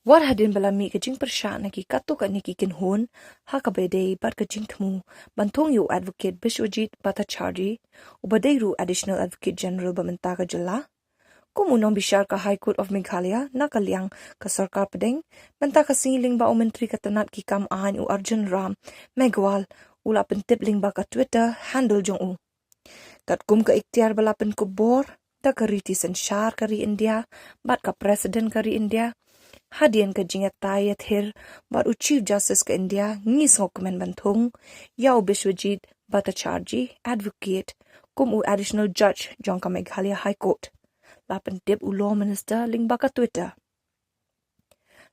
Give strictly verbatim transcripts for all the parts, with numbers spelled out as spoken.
Wat hadien ba la mih ka jingpyrshah na ki katto katne ki kynhun ha kaba ïadei bad ka jingthmu ban thung ïa u Advocate Biswajit Bhattacharjee, uba dei ruh u Additional Advocate General ba mynta ka jylla, kum u nongbishar ka High Court of Meghalaya na ka liang ka sorkar pdeng, mynta ka sngi lyngba u Myntri ka tnat ki kam aiñ u Arjun Ram Meghwal u la pyntip lyngba ka Twitter handle jong u. Katkum ka iktiar ba la pynkupbor da ka riti synshar ka ri India bad ka President ka ri India, hadien ka jingïatai ïathir bad u Chief Justice ka India, ngi sngewkmen ban thung ïa u Biswajit Bhattacharjee, Advocate, kum u Additional Judge jong ka Meghalaya High Court, la pyntip u Law Minister lyngba ka Twitter.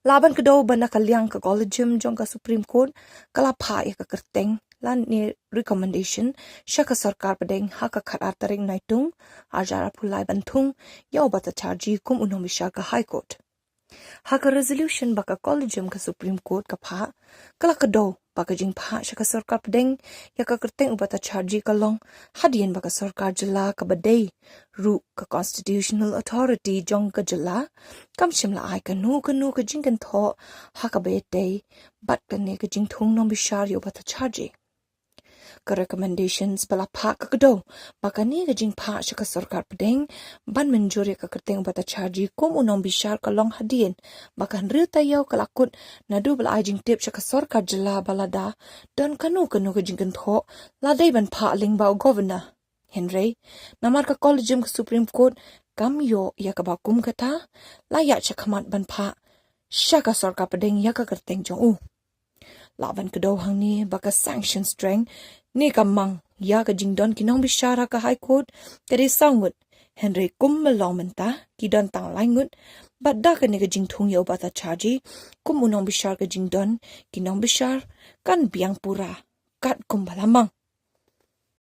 Lah ban kdew ba na ka liang ka Collegium jong ka Supreme Court ka la phah ïa ka kyrteng lane recommendation sha ka sorkar pdeng ha ka khatar tarik Naitung, arhajar arphew lai, ban thung ïa u Bhattacharjee kum u nongbishar ka High Court. Ha ka resolution ba ka Collegium ka Supreme Court ka phah, ka la kdew ba ka jingphah sha ka sorkar pdeng ïa ka kyrteng u Bhattacharjee ka long hadien ba ka sorkar jylla, kaba dei ruh ka constitutional authority jong ka jylla, kam shym la ai kano kano ka jingkynthoh ha kaba ïadei bad kane ka jingthung nongbishar ïa u Bhattacharjee. Ka recommendations ba la phah ka kdew ba kane ka jingphah sha ka sorkar pdeng ban mynjur ïa ka kyrteng u Bhattacharjee kum u nongbishar ka long hadien ba ka hynriew taïew ka la kut naduh ba la ai jingtip sha ka sorkar jylla ba lada don kano kano ka jingkynthoh, la dei ban phah lyngba u Governor. Hynrei namar ka Collegium ka Supreme Court kam ïoh ïa kaba kum kata, la ïaid shakhmat ban phah sha ka sorkar pdeng ïa ka kyrteng jong u. Lah ban kdew hangne ba ka sanction strength ne ka mang ïa ka jingdon ki nongbishar ha ka High Court ka dei saw ngut, hynrei kum ba long mynta ki don tang lai ngut, bad da kane ka jingthung ïa u Bhattacharjee kum u nongbishar ka jingdon ki nongbishar kan biang pura katkum ba la mang.